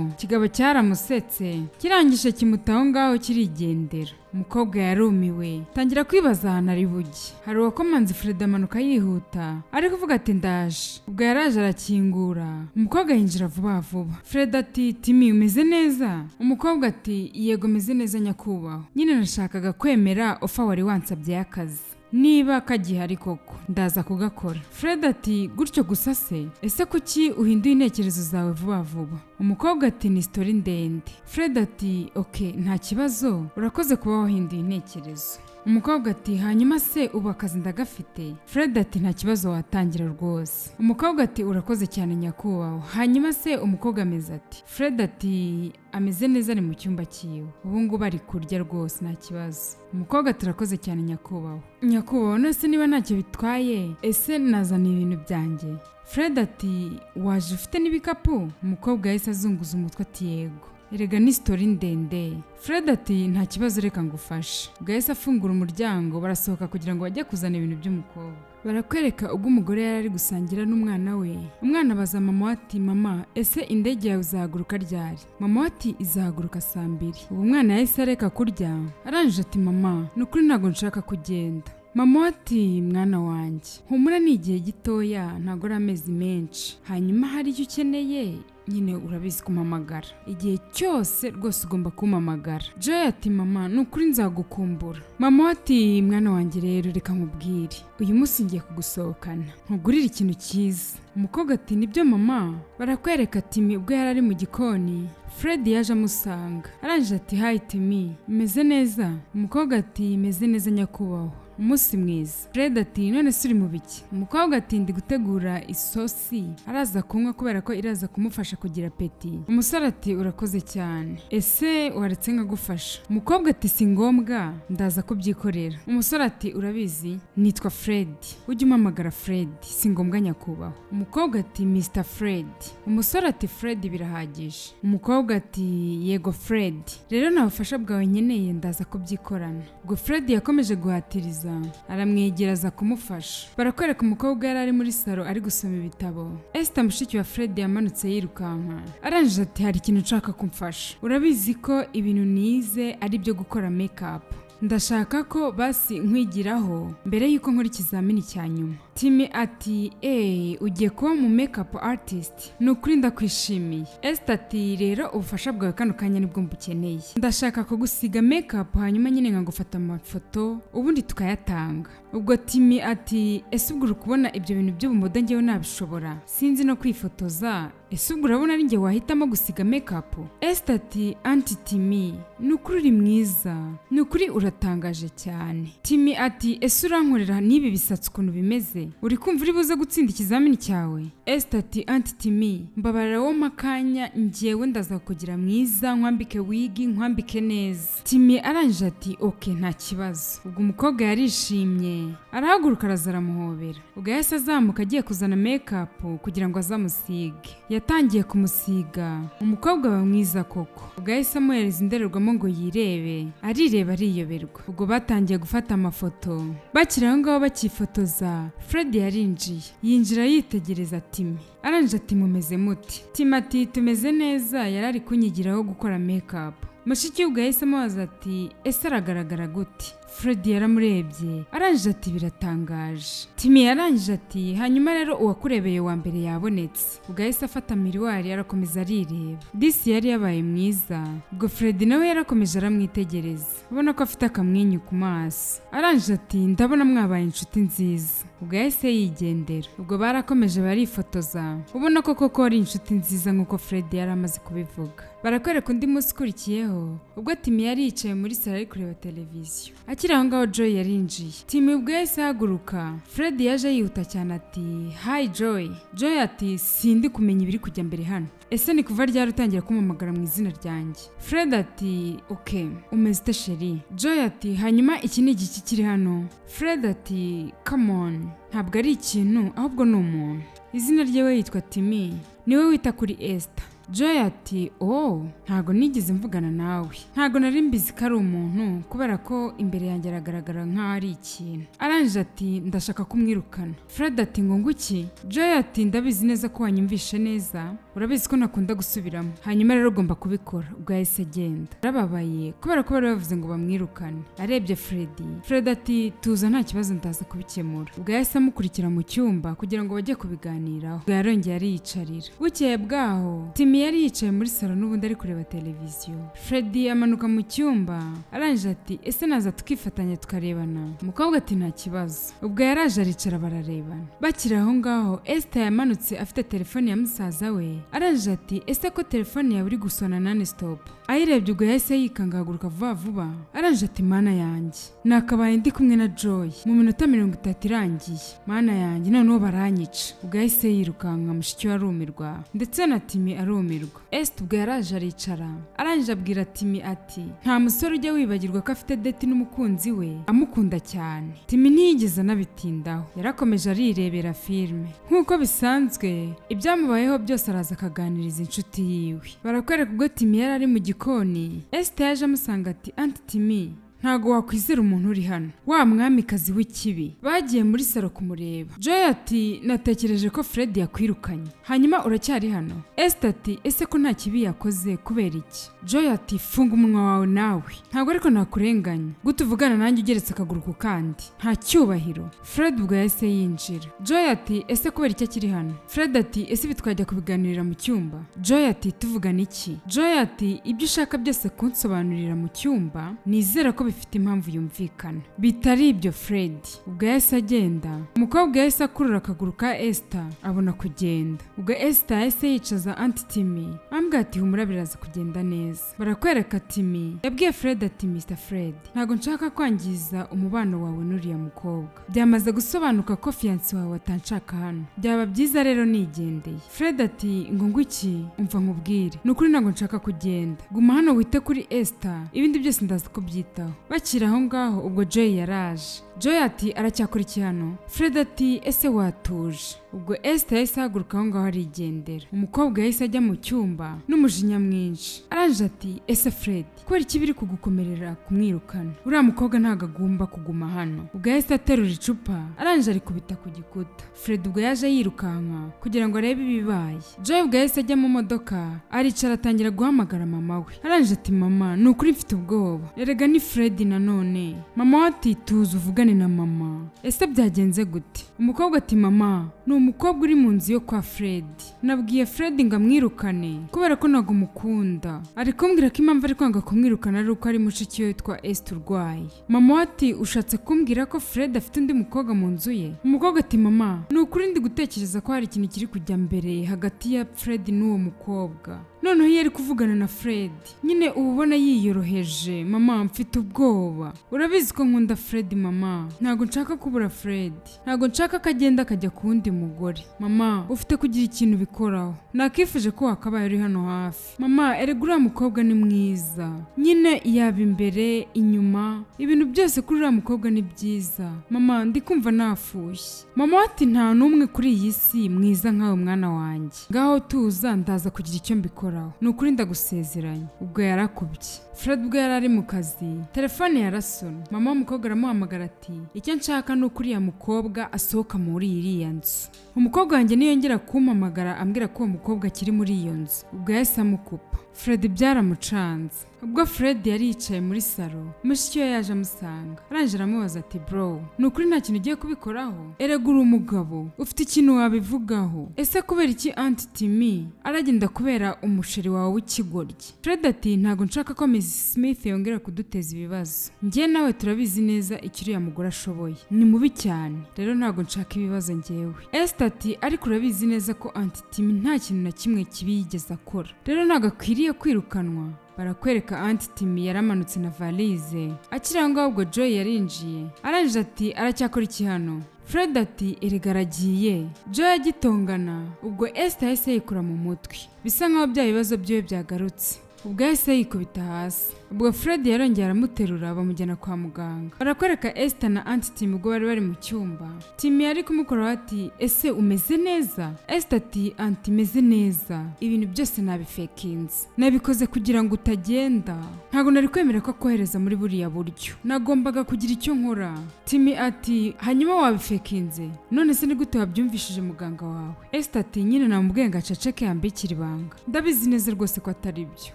Ikigabo cyaramusetse, kirangije kimuta aho ngaho, kirigendera. Umukobwa yarumiwe, tangira kwibaza ahantu ari bujye. Hari uwakomanze, Fred amanuka yihuta ari kuvuga ati: "Ndaje." Ubwo yaraje arakingura, umukobwa yinjira vuba vuba. Fred ati: "Timi, umeze neza?" Umukobwa ati: "Yego, meze neza nyakubahwa. Nyine nashakaga kwemera offer wari wansabye y'akazi, niba kagihari koko ndaza kugakora." Fred ati: "Gutyo gusa se? Ese kuki uhinduye intekerezo zawe vuba vuba?" Umukobwa ati: "Ni story ndende." Fred ati: "Ok, nta kibazo, urakoze kuba wahinduye intekerezo." Umukobwa ati: "Hanyuma se ubu akazi ndagafite?" Fred ati: "Nta kibazo, watangira rwose." Umukobwa ati: "Urakoze cyane nyakubahwa. Hanyuma se umukobwa ameze ati?" Fred ati: "Ameze neza, ari mu cyumba cyiwe ubu ngubu ari kurya rwose, nta kibazo." Umukobwa ati: "Urakoze cyane nyakubahwa. Nyakubahwa, none se niba ntacyo bitwaye, ese nazana ibintu byanjye?" Fred ati: "Waje ufite n'ibikapu?" Umukobwa yahise azunguza umutwe ati: "Yego, erega ni story ndende." Fred ati: "Nta kibazo, reka ngufashe." Ubwo yahise afungura umuryango, barasohoka kugira ngo bajye kuzana ibintu by'umukobwa. Barakwereka ubwo umugore yari ari gusangira n'umwana we. Umwana abaza mama we ati: "Mama, ese indege yawe izahaguruka ryari?" Mama we ati: "Izahaguruka saa 2." Ubu umwana yahise areka kurya. Arangije ati: "Mama, ni ukuri ntabwo nshaka kugenda." Mama we ati: "Mwana wanjye, humura, ni igihe gitoya, ntabwo ari amezi menshi. Hanyuma hari icyo ukeneye nyine urabizi kumpamagara igihe cyose, rwose ugomba kumpamagara." Joy ati: "Mama, ni ukuri nzagukumbura." Mama we ati: "Mwana wanjye rero, reka nkubwire, uyu munsi ngiye kugusohokana nkugurire ikintu cyiza." Umukobwa ati: "Nibyo mama?" Barakwereka Timi ubwo yari ari mu gikoni, Fred yaje amusanga. Arangije ati: "Hi Timi, umeze neza?" Umukobwa ati: "Meze neza nyakubahwa, umunsi mwiza." Fred ati: "None se uri mu biki?" Umukobwa ati: "Ndi gutegura isosi araza kunywa kubera ko iraza kumufasha kugira appétit." Umusore ati: "Urakoze cyane, ese waretse nkagufasha?" Umukobwa ati: "Si ngombwa, ndaza kubyikorera." Umusore ati: "Urabizi nitwa Fred, ujye umpamagara Fred, si ngombwa nyakubahwa." Umukobwa ati: "Mr Fred." Umusore ati: "Fred birahagije." Umukobwa ati: "Yego Fred, rero nta bufasha bwawe nkeneye, ndaza kubyikorana." Ubwo Fred yakomeje guhatiriza, aramwegera aza kumufasha. Barakwereka umukobwa yari ari muri salo ari gusoma ibitabo. Esther mushiki wa Fred yamanutse yirukanka. Arangije ati: "Hari ikintu nshaka kumfasha. Urabizi ko ibintu nize ari ibyo gukora make-up, ndashaka ko basi nkwigiraho mbere y'uko nkora ikizamini cya nyuma." Timi ati: "Eee, ugiye kuba mu makeup artist? Ni ukuri ndakwishimiye." Esther ati: "Rero ubufasha bwawe kano kanya nibwo mbukeneye. Ndashaka kugusiga makeup, hanyuma nyine nkagufata amafoto, ubundi tukayatanga." Ubwo Timi ati: "Ese ubwo uri kubona ibyo bintu by'ubumodo ngewe nabishobora? Sinzi no kwifotoza. Ese ubwo urabona ari njye wahitamo gusiga makeup?" Esther ati: "Auntie Timi, ni ukuri uri mwiza, ni ukuri uratangaje cyane." Timi ati: "Ese urankorera n'ibi bisatsi ukuntu bimeze, uri kumva uri buze gutsinda ikizamini cyawe?" Esther ati: "Auntie Timi, mbabarira wo makanya, njyewe ndaza kugira mwiza, nkwambike wig, nkwambike neza." Timi arangije ati: "Ok, nta kibazo." Ubwo umukobwa yarishimye, arahaguruka, araza aramuhobera. Ubwo yahise azamuka agiye kuzana makeup kugira ngo azamusige. Yatangiye kumusiga, umukobwa aba mwiza koko. Ubwo yahise amuhereza indorerwamo ngo yirebe, arireba ariyoberwa. Ubwo batangiye gufata amafoto. Bakiri aho ngaho bakifotoza, Fred yarinjiye, yinjira yitegereza Timi. Arangije ati: "Mumeze muti?" Timi ati: "Tumeze neza, yari ari kunyigiraho gukora makeup." Mushiki we ubwo yahise amubaza ati: "Ese aragaragara gute?" Fred yaramurebye, arangije ati: "Biratangaje." Timi yarangije ati: "Hanyuma rero uwakurebeye wa mbere yabonetse." Ubwo yahise afata miroir, arakomeza arireba. Disi yari yabaye mwiza. Ubwo Fred nawe yarakomeje aramwitegereza, ubona ko afite akamwenyu ku maso. Arangije ati: "Ndabona mwabaye inshuti nziza." Ubwo yahise yigendera. Ubwo barakomeje barifotoza, ubona ko koko ari inshuti nziza nk'uko Fred yari amaze kubivuga. Barakwereka undi munsi ukurikiyeho, ubwo Timi yari yicaye muri salo ari kureba televiziyo. Akiri aho ngaho, Joy yarinjiye. Timi ubwo yahise ahaguruka. Fred yaje yihuta cyane ati: "Hi Joy." Joy ati: "Sindi kumenya ibiri kujya mbere hano. Ese ni kuva ryari utangira kumpamagara mu izina ryanjye?" Fred ati: "Ok, umeze ute chérie?" Joy ati: "Hanyuma iki ni igiki kiri hano?" Fred ati: "Come on, ntabwo ari ikintu, ahubwo ni umuntu. Izina rye we yitwa Timi, niwe wita kuri Esther." Joy ati: "Oh, ntabwo nigeze mvugana nawe, ntabwo nari mbizi ko ari umuntu, kubera ko imbere yanjye aragaragara nk'aho ari ikintu." Arangije ati: "Ndashaka kumwirukana." Fred ati: "Ngo nguki?" Joy ati: "Ndabizi neza ko wanyumvishe neza, urabizi ko nakunda gusubiramo. Hanyuma rero ugomba kubikora." Ubwo yahise agenda yarababaye, kubera ko bari bavuze ngo bamwirukane. Arebye Fred, Fred ati: "Tuza, nta kibazo, ndaza kubikemura." Ubwo yahise amukurikira mu cyumba kugira ngo bajye kubiganiraho. Ubwo yarongeye ariyicarira. Bukeye bwaho, Timi yari yicaye muri salo n'ubundi ari kureba televiziyo. Fred amanuka mu cyumba, arangije ati: "Ese naza tukifatanya tukarebana?" Umukobwa ati: "Nta kibazo." Ubwo yaraje aricara, bararebana. Bakiri aho ngaho, Esther yamanutse afite telefone ya musaza we. Arangije ati: "Ese ko telefone yawe iri gusona non stop?" Ayirebye, ubwo yahise yikanga, ahaguruka vuba vuba. Arangije ati: "Mana yanjye, nakabaye ndi kumwe na Joy mu minota 30 irangiye. Mana yanjye, noneho baranyica." Ubwo yahise yirukanka, mushiki we arumirwa, ndetse na Timi arumirwa. Esther ubwo yaraje aricara, arangije abwira Timi ati: "Nta musore ujya wibagirwa ko afite date n'umukunzi we amukunda cyane." Timi ntiyigeze anabitindaho, yarakomeje arirebera filime nk'uko bisanzwe. Ibyamubayeho byose araza akaganiriza inshuti yiwe. Barakwereka ubwo Timi yari ari mu gikoni, Esther yaje amusanga ati: "Aunty Timi, ntago wakwizera umuntu uri hano, wa mwamikazi w'ikibi." Bagiye muri salo kumureba. Joy ati: "Natekereje ko Fred yakwirukanye, hanyuma uracyari hano." Esther ati: "Ese ko nta kibi yakoze, kubera iki?" Joy ati: "Funga umunwa wawe nawe. Ntabwo ariko nakurenganya. Gute uvugana nanjye ugeretse akaguru ku kandi? Nta cyubahiro." Fred ubwo yahise yinjira. Joy ati: "Ese kubera iki akiri hano?" Fred ati: "Ese ibi twajya kubiganirira mu cyumba?" Joy ati: "Tuvugana iki?" Joy ati: "Ibyo ushaka byose kunsobanurira mu cyumba, nizera ko bifite impamvu yumvikana. Bitari ibyo." Fred ubwo yahise agenda. Umukobwa yahise akurura akaguru ka Esther, abona kugenda. Ubwo Esther yahise yicaza Aunty Timi, ambwira ati: "Humura, biraza kugenda neza." Barakwereka Timi yabwiye Fred ati: "Mr Fred, ntabwo nshaka kwangiza umubano wawe n'uriya mukobwa. Byamaze gusobanuka ko fiancé wawe atanshaka hano. Byaba byiza rero nigendeye." Fred ati: "Ngo ngwiki? Umva nkubwire, ni ukuri ntabwo nshaka kugenda. Guma hano wite kuri Esther, ibindi byose ndaza kubyitaho." Bakiri aho ngaho, ubwo Joy yaraje. Joy ati: "Aracyakora iki hano?" Fred ati: "Ese watuje?" Ubwo Esther yahise ahaguruka aho ngaho arigendera. Umukobwa yahise ajya mu cyumba n'umujinya mwinshi. Arangije ati: "Ese Fred, kubera iki biri kugukomerera kumwirukana? Uriya mukobwa ntabwo agomba kuguma hano." Ubwo yahise aterura icupa, arangije arikubita ku gikuta. Fred ubwo yaje yirukanka kugira ngo arebe ibibaye. Joy ubwo yahise ajya mu modoka, aricara, atangira guhamagara mama we. Arangije ati: "Mama, ni ukuri mfite ubwoba, erega ni Fred nanone." Mama we ati: "Tuza uvugane na mama. Ese byagenze gute?" Umukobwa ati: "Mama, ni umukobwa uri mu nzu yo kwa Fred. Nabwiye Fred ngo amwirukane kubera ko ntabwo mukunda. Ari kumbwira ko impamvu ari kwanga kumwirukana ari uko ari mushiki we witwa Esther urwaye." Mama we ati: "Ushatse kumbwira ko Fred afite undi mukobwa mu nzu ye?" Umukobwa ati: "Mama, ni ukuri ndi gutekereza ko hari ikintu kiri kujya mbere hagati ya Fred n'uwo mukobwa. Noneho iyo ari kuvugana na Fred nyine uba ubona yiyoroheje. Mama, mfite ubwoba. Urabizi ko nkunda Fred. Mama, ntabwo nshaka kubura Fred, ntabwo nshaka ko agenda akajya ku wundi mugore. Mama, ufite kugira ikintu ubikoraho. Nakifuje ko wakabaye uri hano hafi. Mama, erega uriya mukobwa ni mwiza nyine, yaba imbere, inyuma, ibintu byose kuri uriya mukobwa ni byiza. Mama, ndi kumva nafushye." Mama we ati: "Nta n'umwe kuri iyi si mwiza nkawe, mwana wanjye. Ngaho tuza, ndaza kugira icyo mbikoraho, ni ukuri ndagusezeranya." Ubwo yarakubye. Fred ubwo yari ari mu kazi, telefone yarasona. Mama w'umukobwa aramuhamagara ati: "Icyo nshaka ni uko uriya mukobwa asohoka muri iriya nzu. Umukobwa wanjye niyongera kumpamagara ambwira ko uwo mukobwa akiri muri iyo nzu." Ubwo yahise amukupa. Fred byaramucanze. Ubwo Fred yari yicaye muri salo, mushiki we yaje amusanga, arangije aramubaza ati: "Bro, ni ukuri nta kintu ugiye kubikoraho? Erega uri umugabo, ufite ikintu wabivugaho. Ese kubera iki Auntie Timi aragenda kubera umusheri wawe w'ikigoryi?" Fred ati: "Ntabwo nshaka ko Mrs Smith yongera kuduteza ibibazo. Njye nawe turabizi neza icyo uriya mugore ashoboye, ni mubi cyane. Rero ntabwo nshaka ibibazo njyewe." Esther ati: "Ariko urabizi neza ko Auntie Timi nta kintu na kimwe kibi yigeze akora, rero ntabwo akwiriye kwirukanwa." Barakwereka Auntie Timi yaramanutse na valise. Akiri aho ngaho, ubwo Joy yarinjiye, arangije ati: "Aracyakora iki hano?" Fred ati: "Erega aragiye." Joy agitongana, ubwo Esther yahise yikura mu mutwe, bisa nkaho bya bibazo byiwe byagarutse. Ubwo yahise yikubita hasi. Ubwo Fred yarongeye aramuterura, bamujyana kwa muganga. Barakwereka Esther na Auntie Timi ubwo bari bari mu cyumba. Timi yari kumukoraho ati: "Ese umeze neza?" Esther ati: "Auntie, meze neza. Ibintu byose nabifekinze, nabikoze kugira ngo utagenda. Ntabwo nari kwemera ko akohereza muri buriya buryo, nagombaga kugira icyo nkora." Timi ati: "Hanyuma wabifekinze, none se ni gute wabyumvishije muganga wawe?" Esther ati: "Nyine namubwiye ngo aceceke, yambikire ibanga. Ndabizi neza rwose ko atari byo,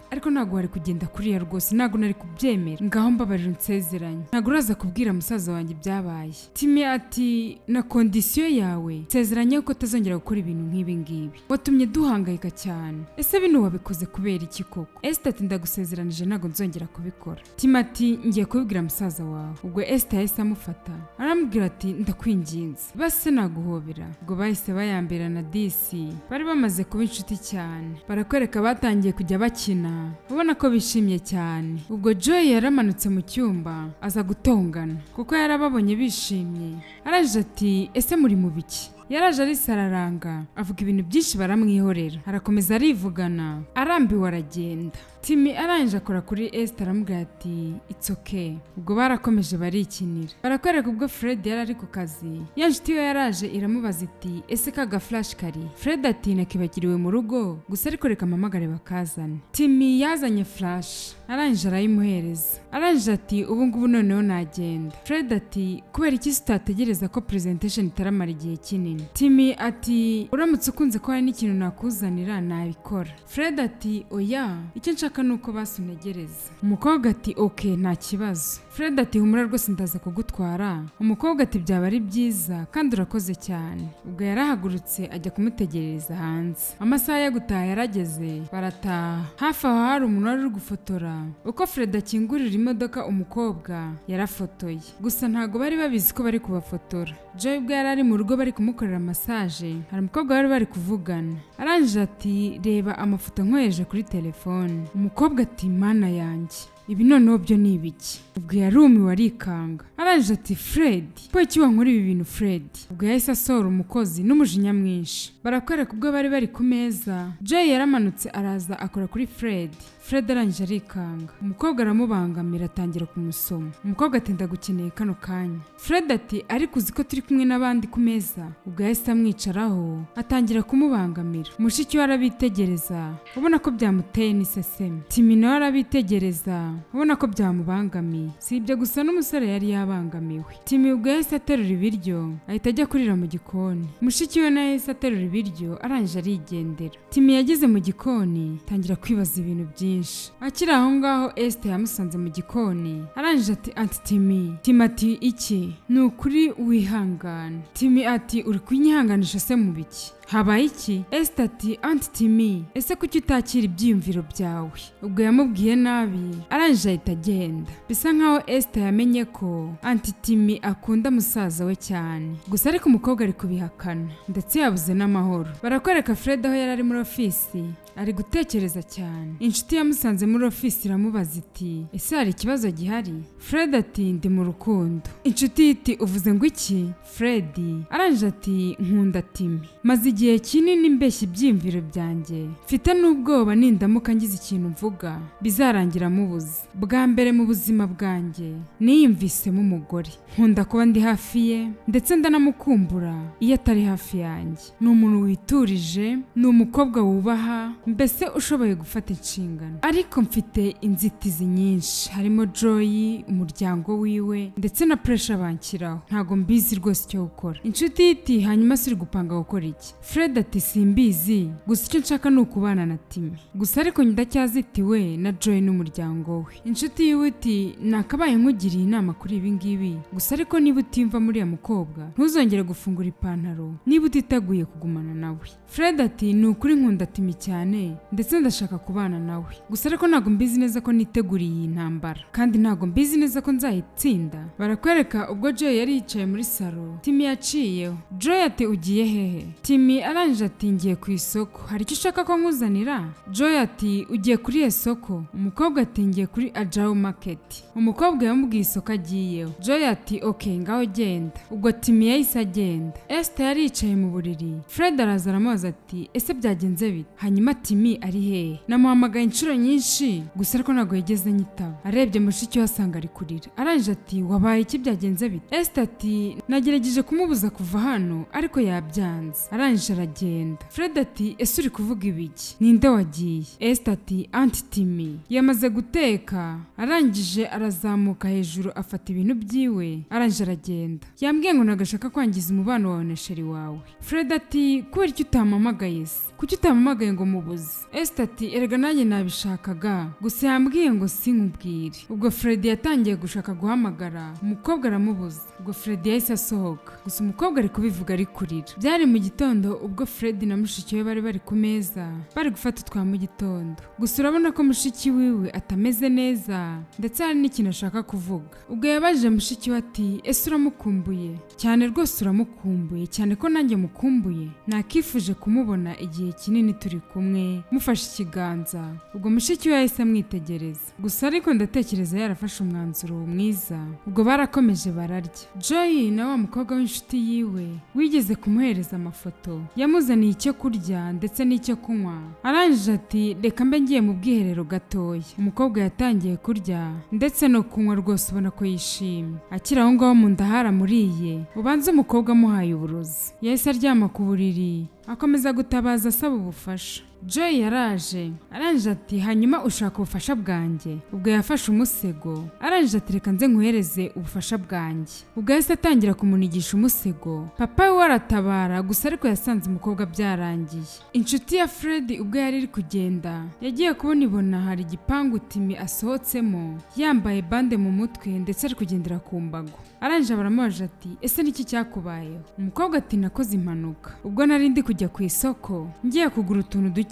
ariko ntabwo wari kugenda kuriya rwose, ntabwo nari kubyemera. Ngaho mbabarira, unsezeranye ntabwo uraza kubwira musaza wanjye ibyabaye." Timi ati: "Na condition yawe, nsezeranye ko utazongera gukora ibintu nk'ibi ngibi. Watumye duhangayika cyane. Ese bino wabikoze kubera iki koko?" Esther ati: "Ndagusezeranije, ntabwo nzongera kubikora." Timi ati: "Ngiye kubibwira musaza wawe." Ubwo Esther yahise amufata, aramubwira ati: "Ndakwinginze, base naguhobera." Ubwo bahise bayambirana disi, bari bamaze kuba inshuti cyane. Barakwereka batangiye kujya bakina, ubona ko bishimye cyane. Ubwo Joy yaramanutse mu cyumba, aza gutongana kuko yarababonye bishimye. Arangije ati: "Ese muri mu biki?" Yaraje arisararanga, avuga ibintu byinshi, baramwihorera. Arakomeza arivugana, arambiwe aragenda. Timi arangije akora kuri Esther, aramubwira ati: "It's okay." Ubwo barakomeje barikinira. Barakwereka ubwo Fred yari ari ku kazi, ya nshuti we yaraje iramubaza iti: "Ese ka ga flash kari?" Fred ati: "Nakibagiriwe mu rugo gusa, ariko reka mpamagare bakazane." Timi yazanye flash, arangije arayimuhereza, arangije ati: "Ubu ngubu noneho nagenda." Fred ati: "Kubera iki se utategereza ko presentation itaramara igihe kinini?" Timi ati: "Uramutse ukunze ko hari n'ikintu nakuzanira nabikora." Fred ati: "Oya, icyo nshaka ni uko basi untegereza." Umukobwa ati: "Ok, nta kibazo." Fred ati: "Humura rwose, ndaza kugutwara." Umukobwa ati: "Byaba ari byiza kandi urakoze cyane." Ubwo yarahagurutse ajya kumutegerereza hanze. Amasaha yo gutaha yarageze, barataha. Hafi aho hari umuntu wari uri gufotora. Uko Fred akingurira imodoka, umukobwa yarafotoye, gusa ntabwo bari babizi ko bari kubafotora. Joy ubwo yari ari mu rugo bari kumukorera massage, hari umukobwa bari bari kuvugana. Arangije ati: "Reba amafoto nkohereje kuri telefone." Umukobwa ati: "Mana yanjye, ibi noneho byo ni ibiki?" Ubwo yarumiwe, arikanga. Arangije ati: "Fred, ko iki wankora ibi bintu, Fred?" Ubwo yahise asohora umukozi n'umujinya mwinshi. Barakwereka ubwo bari bari ku meza, Joy yaramanutse araza akora kuri Fred. Fred arangije arikanga. Umukobwa aramubangamira, atangira kumusoma. Umukobwa ati: "Ndagukeneye kano kanya." Fred ati: "Ariko uzi ko turi kumwe n'abandi ku meza?" Ubwo yahise amwicaraho, atangira kumubangamira. Mushiki we arabitegereza, ubona ko byamuteye n'iseseme. Timi nawe arabitegereza, ubona ko byamubangamiye. Si ibyo gusa, n'umusore yari yabangamiwe. Timi ubwo yahise aterura ibiryo, ahita ajya kurira mu gikoni. Mushiki we nawe yahise aterura ibiryo, arangije arigendera. Timi yageze mu gikoni, atangira kwibaza ibintu byinshi. Akiri aho ngaho, Esther yamusanze mu gikoni, arangije ati: "Auntie Timi." Timi ati: "Iki ni ukuri wihangane." Timi ati: "Uri kunyihanganisha se mu biki? Habaye iki?" Esther ati: "Auntie Timi, ese kuki utakira ibyiyumviro byawe?" Ubwo yamubwiye nabi, arangije ahita agenda. Bisa nkaho Esther yamenye ko Auntie Timi akunda musaza we cyane gusa, ariko umukobwa ari kubihakana, ndetse yabuze n'amahoro. Barakwereka Fred aho yari ari muri ofisi, ari gutekereza cyane. Inshuti yamusanze muri ofisi, iramubaza iti: "Ese hari ikibazo gihari?" Fred ati: "Ndi mu rukundo." Inshuti iti: "Uvuze ngo iki?" Fred arangije ati: "Nkunda Timi. Maze igihe kinini mbeshya ibyiyumviro byanjye, mfite n'ubwoba nindamuka ngize ikintu mvuga bizarangira mubuze. Bwa mbere mu buzima bwanjye niyumvisemo umugore. Nkunda kuba ndi hafi ye, ndetse ndanamukumbura iyo atari hafi yanjye. Ni umuntu witurije, ni umukobwa wubaha, mbese ushoboye gufata inshingano. Ariko mfite inzitizi nyinshi, harimo Joy, umuryango wiwe, ndetse na pressure banshyiraho. Ntabwo mbizi rwose icyo gukora." Inshuti iti: "Hanyuma se uri gupanga gukora iki?" Fred ati: "Simbizi, gusa icyo nshaka ni ukubana na Timi. Gusa ariko ndacyazitiwe na Joy n'umuryango we." Inshuti yiwe iti: "Nakabaye nkugiriye inama kuri ibi ngibi, gusa ariko niba utimva muri uriya mukobwa, ntuzongere gufungura ipantaro niba utiteguye kugumana nawe." Fred ati: "Ni ukuri nkunda Timi cyane, ndetse ndashaka kubana nawe, gusa ariko ntabwo mbizi neza ko niteguriye iyi ntambara, kandi ntabwo mbizi neza ko nzayitsinda." Barakwereka ubwo Joy yari yicaye muri salo, Timi yaciyeho. Joy ati: "Ugiye hehe?" Timi arangije ati: "Ngiye ku isoko, hari icyo ushaka ko nkuzanira?" Joy ati: "Ugiye kuri iyo soko?" Umukobwa ati: "Ngiye kuri Ajawu Market." Umukobwa yamubwiye isoko agiyeho. Joy ati: "Ok, ngaho genda." Ubwo Timi yahise agenda. Esther yari yicaye mu buriri. Fred araza aramubaza ati: "Ese byagenze bite? Hanyuma Timi ari hehe? Namuhamagaye inshuro nyinshi, gusa ariko ntabwo yigeze nyitaba." Arebye mushiki we asanga ari kurira. Arangije ati: "Wabaye iki? Byagenze bite?" Esther ati: "Nagerageje kumubuza kuva hano, ariko yabyanze, arangije aragenda." Fred ati: "Ese uri kuvuga ibiki? Ninde wagiye?" Esther ati: "Aunty Timi yamaze guteka, arangije arazamuka hejuru, afata ibintu byiwe, arangije aragenda. Yambwiye ngo nagashaka kwangiza umubano wawe na chéri wawe." Fred ati: "Kubera icyo utampamagaye se? Kuki utampamagaye ngo mubuze?" Esther ati: "Erega nanjye nabishakaga, gusa yambwiye ngo sinkubwire." Ubwo Fred yatangiye gushaka guhamagara umukobwa, aramubuza. Ubwo Fred yahise asohoka, gusa umukobwa ari kubivuga ari kurira. Byari mu gitondo ubwo Fred na mushiki we bari bari ku meza bari gufata utwa mu gitondo, gusa urabona ko mushiki wiwe atameze neza, ndetse hari n'ikintu ashaka kuvuga. Ubwo yabajije mushiki we ati: "Ese uramukumbuye?" "Cyane rwose, uramukumbuye cyane ko nanjye mukumbuye. Nakifuje kumubona igihe kinini turi kumwe, mufashe ikiganza." Ubwo mushiki we yahise amwitegereza, gusa ariko ndatekereza yarafashe umwanzuro mwiza. Ubwo barakomeje bararya. Joy na wa mukobwa w'inshuti yiwe wigeze kumuhereza amafoto yamuzaniye icyo kurya ndetse n'icyo kunywa. Arangije ati: "Reka mbe ngiye mu bwiherero gatoya." Umukobwa yatangiye kurya ndetse no kunywa, rwose ubona ko yishimye. Akiri aho ngaho mu nda haramuriye, ubanza umukobwa amuhaye uburozi. Yahise aryama ku buriri, akomeza gutabaza asaba ubufasha. Joy yaraje, arangije ati: "Hanyuma ushaka ubufasha bwanjye?" Ubwo yafashe umusego, arangije ati: "Reka nze nkuhereze ubufasha bwanjye." Ubwo yahise atangira kumunigisha umusego. Papa we aratabara, gusa ariko yasanze umukobwa byarangiye. Inshuti ya Fred ubwo yari iri kugenda, yagiye kubona ibona hari igipangu Timi asohotsemo, yambaye bande mu mutwe ndetse ari kugendera ku mbago. Arangije baramubaje ati: "Ese niki cyakubayeho?" Umukobwa ati: "Nakoze impanuka ubwo nari ndi kujya ku isoko ngiye kugura utuntu dukeya.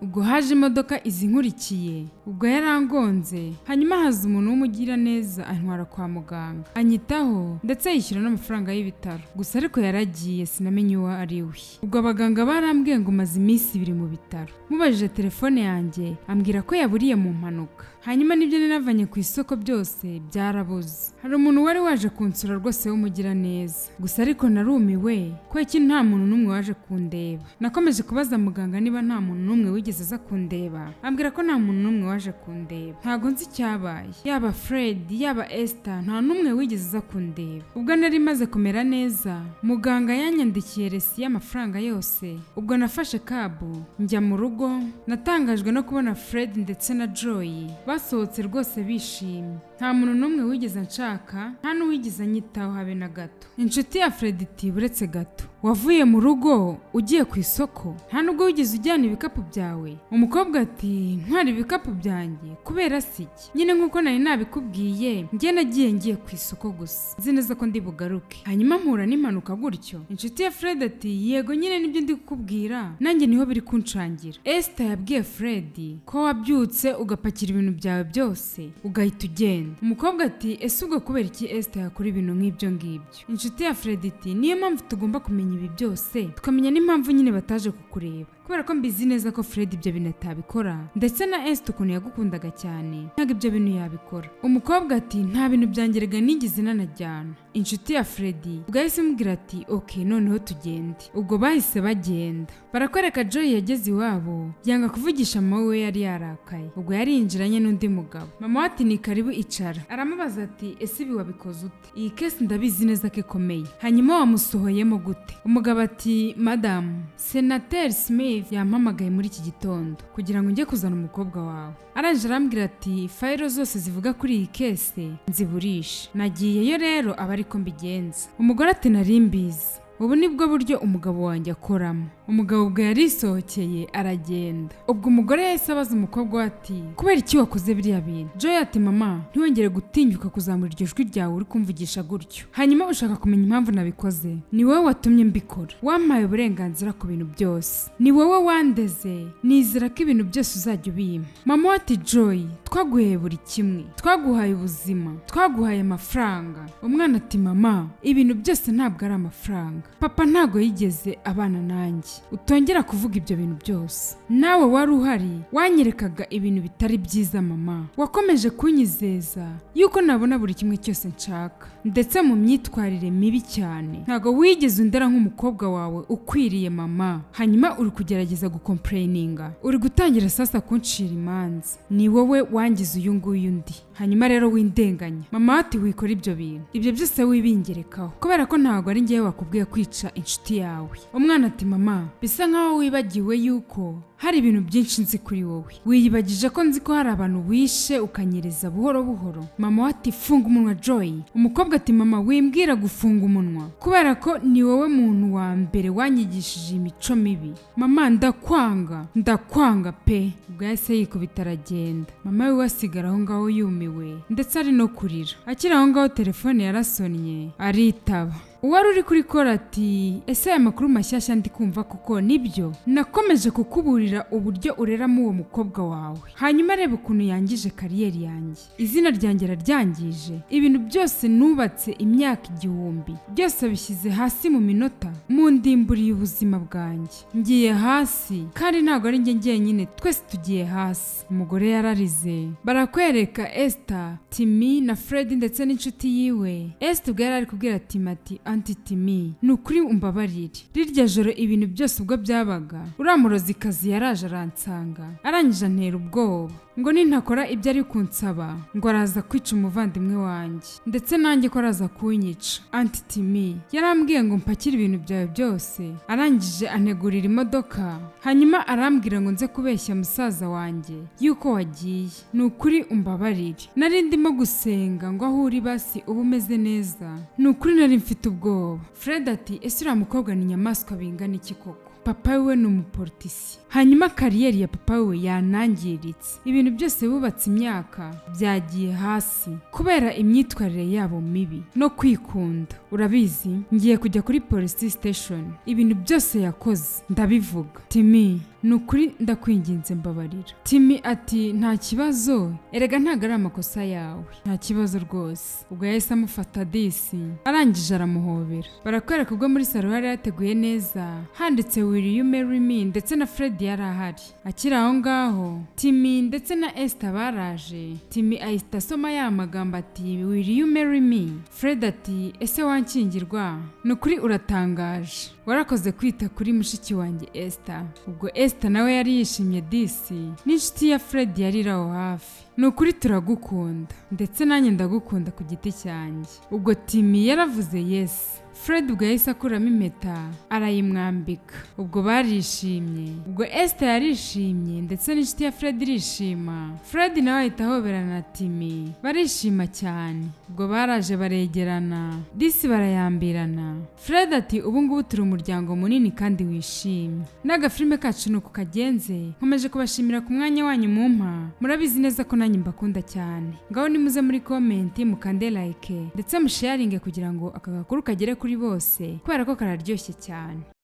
Ubwo haje imodoka izi nkurikiye, ubwo yarangonze, hanyuma haza umuntu w'umugiraneza antwara kwa muganga, anyitaho ndetse yishyura n'amafaranga y'ibitaro. Gusa ariko yaragiye, sinamenye uwo ari we. Ubwo abaganga barambwiye ngo maze iminsi 2 mu bitaro. Mubajije telefone yanjye, ambwira ko yaburiye mu mpanuka. Hanyuma n'ibyo nari ku isoko byose byarabuze. Hari umuntu wari waje kunsura rwose w'umugiraneza, gusa ariko narumiwe ko nta muntu n'umwe waje kundeba. Nakomeje kubaza muganga niba nta muntu n'umwe wigeze aza kundeba, ambwira ko nta muntu n'umwe waje kundeba. Ntabwo nzi icyabaye, yaba Fred, yaba Esther, nta n'umwe wigeze aza kundeba. Ubwo nari maze kumera neza, muganga yanyandikiye resi y'amafaranga yose. Ubwo nafashe cab njya mu rugo. Natangajwe no kubona Fred ndetse na Joy basohotse rwose bishimye. Nta muntu n'umwe wigeze anshaka, nta n'uwigeze anyitaho habe na gato." Inshuti ya Fred iti: "Buretse gato, wavuye mu rugo ugiye ku isoko, nta nubwo wigeze ujyana ibikapu byawe?" Umukobwa ati: "Ntwara ibikapu byanjye kubera si iki? Nyine nk'uko nari nabikubwiye, njye nagiye ngiye ku isoko gusa, nzi neza ko ndi bugaruke, hanyuma mpura n'impanuka gutyo." Inshuti ya Fred ati: "Yego nyine, nibyo ndi kukubwira, nanjye niho biri kunshangira. Esther yabwiye Fred ko wabyutse ugapakira ibintu byawe byose ugahita ugenda." Umukobwa ati: "Ese ubwo kubera iki Esther yakora ibintu nk'ibyo ngibyo?" Inshuti ya Fred iti: "Niyo mpamvu tugomba kumenya ibi byose, tukamenya n'impamvu nyine bataje kukureba, kubera ko mbizi neza ko Fred ibyo bintu atabikora, ndetse na Esther ukuntu yagukundaga cyane, ntabwo ibyo bintu yabikora." Umukobwa ati: "Nta bintu byanjye nigeze nanajyana." Inshuti ya Fred ubwo yahise imubwira ati: "Ok, noneho tugende." Ubwo bahise bagenda. Barakwereka Joy yageze iwabo, yanga kuvugisha mama we, yari yarakaye. Ubwo yari yinjiranye n'undi mugabo. Mama we ati: "Ni karibu, icara." Aramubaza ati: "Ese ibi wabikoze ute? Iyi case ndabizi neza ko ikomeye, hanyuma wamusohoyemo gute?" Umugabo ati: "Madamu, Senateri Smith yampamagaye muri iki gitondo kugira ngo njye kuzana umukobwa wawe. Arangije arambwira ati file zose zivuga kuri iyi case nziburishe. Nagiyeyo rero, aba ariko mbigenza." Umugore ati: "Nari mbizi." Ubu nibwo buryo umugabo wanjye akoramo. Umugabo ubwo yarisohokeye aragenda. Ubwo umugore yahise abaza umukobwa we ati: "Kubera iki wakoze biriya bintu?" Joy ati: "Mama, ntiwongere gutinyuka kuzamura iryo jwi ryawe uri kumvugisha gutyo. Hanyuma ushaka kumenya impamvu nabikoze? Ni wowe watumye mbikora. Wampaye uburenganzira ku bintu byose, ni wowe wandeze, nizera ko ibintu byose uzajya ubimpa." Mama we ati: "Joy, twaguhaye buri kimwe, twaguhaye ubuzima, twaguhaye amafaranga." Umwana ati: "Mama, ibintu byose ntabwo ari amafaranga. Papa ntabwo yigeze abana nanjye. Utongera kuvuga ibyo bintu byose. Nawe wari uhari, wanyerekaga ibintu bitari byiza. Mama, wakomeje kunyizeza yuko nabona buri kimwe cyose nshaka, ndetse mu myitwarire mibi cyane. Ntabwo wigeze undera nk'umukobwa wawe ukwiriye, mama. Hanyuma uri kugerageza gucomplaininga, uri gutangira sasa kuncira imanza. Ni wowe wangize uyu nguyu undi. Hanyuma rero windenganya." Mama ati: "Wikora ibyo bintu, ibyo byose wibingerekaho, kubera ko ntabwo ari ngewe wakubwiye kwica inshuti yawe." Umwana ati: "Mama, bisa nkaho wibagiwe yuko hari ibintu byinshi nzi kuri wowe. Wiyibagije ko nzi ko hari abantu wishe ukanyereza buhoro buhoro." Mama we ati: "Funga umunwa, Joy." Umukobwa ati: "Mama, wimbwira gufunga umunwa, kubera ko ni wowe muntu wa mbere wanyigishije imico mibi. Mama, ndakwanga, ndakwanga pe." Ubwo yahise yikubita aragenda. Mama we asigara aho ngaho yumiwe, ndetse ari no kurira. Akiri aho ngaho telefone yarasonnye, aritaba. Uwari uri kuri call ati: "Ese aya makuru mashyashya ndi kumva kuko nibyo? Nakomeje kukuburira uburyo ureramo uwo mukobwa wawe. Hanyuma reba ukuntu yangije career yanjye, izina ryanjye araryangije, ibintu byose nubatse imyaka 1000 byose bishyize hasi mu minota. Mundimburiye ubuzima bwanjye, ngiye hasi, kandi ntabwo ari njye njyenyine, twese tugiye hasi." Umugore yararize. Barakwereka Esther, Timi na Fred ndetse n'inshuti yiwe. Esther ubwo yari ari kubwira Timi ati: "Auntie Timi, ni ukuri umbabarire. Rirya joro ibintu byose ubwo byabaga, uriya murozikazi yaraje aransanga, arangije antera ubwoba ngo nintakora ibyo ari kunsaba ngo araza kwica umuvandimwe wanjye, ndetse nanjye ko araza kunyica. Auntie Timi, yarambwiye ngo mpakire ibintu byawe byose, arangije antegurira imodoka, hanyuma arambwira ngo nze kubeshya musaza wanjye yuko wagiye. Ni ukuri umbabarire. Nari ndimo gusenga ngo aho uri basi uba umeze neza. Ni ukuri nari mfite ubwoba." Fred ati: "Ese uriya mukobwa ni inyamaswa bingana iki koko? Papa we ni umupolitisi, hanyuma career ya papa we yanangiritse. Ibintu byose bubatse imyaka byagiye hasi kubera imyitwarire yabo mibi no kwikunda. Urabizi, ngiye kujya kuri police station, ibintu byose yakoze ndabivuga. Timi, ni ukuri ndakwinginze mbabarira." Timi ati: "Nta kibazo, erega ntabwo ari amakosa yawe, nta kibazo rwose." Ubwo yahise amufata disi, arangije aramuhobera. Barakwereka ubwo muri salon hari hateguye neza, handitse "Will you marry me?", ndetse na Fred yari ahari. Akiri aho ngaho Timi ndetse na Esther baraje. Timi ahita asoma ya magambo ati: "Will you marry me?" Fred ati: "Ese wanshyingirwa? Ni ukuri uratangaje, warakoze kwita kuri mushiki wanjye Esther." Ubwo Esther nawe yari yishimye disi, n'inshuti ya Fred yari iri aho hafi. "Ni ukuri turagukunda, ndetse nanjye ndagukunda ku giti cyanjye." Ubwo Timi yaravuze yes. Fred ubwo yahise akuramo impeta arayimwambika. Ubwo barishimye, ubwo Esther yarishimye ndetse n'inshuti ya Fred irishima. Fred nawe ahita ahoberana na Timi, barishima cyane. Ubwo baraje baregerana disi, barayambirana. Fred ati: "Ubu ngubu turi umuryango munini kandi wishimye." N'agafilime kacu ni uku kagenze. Nkomeje kubashimira ku mwanya wanyu mumpa. Murabizi neza ko nanjye mbakunda cyane. Ngaho nimuze muri comment mukande like ndetse musharinge kugira ngo aka gakuru kagere kuri bose, kubera ko kararyoshye cyane.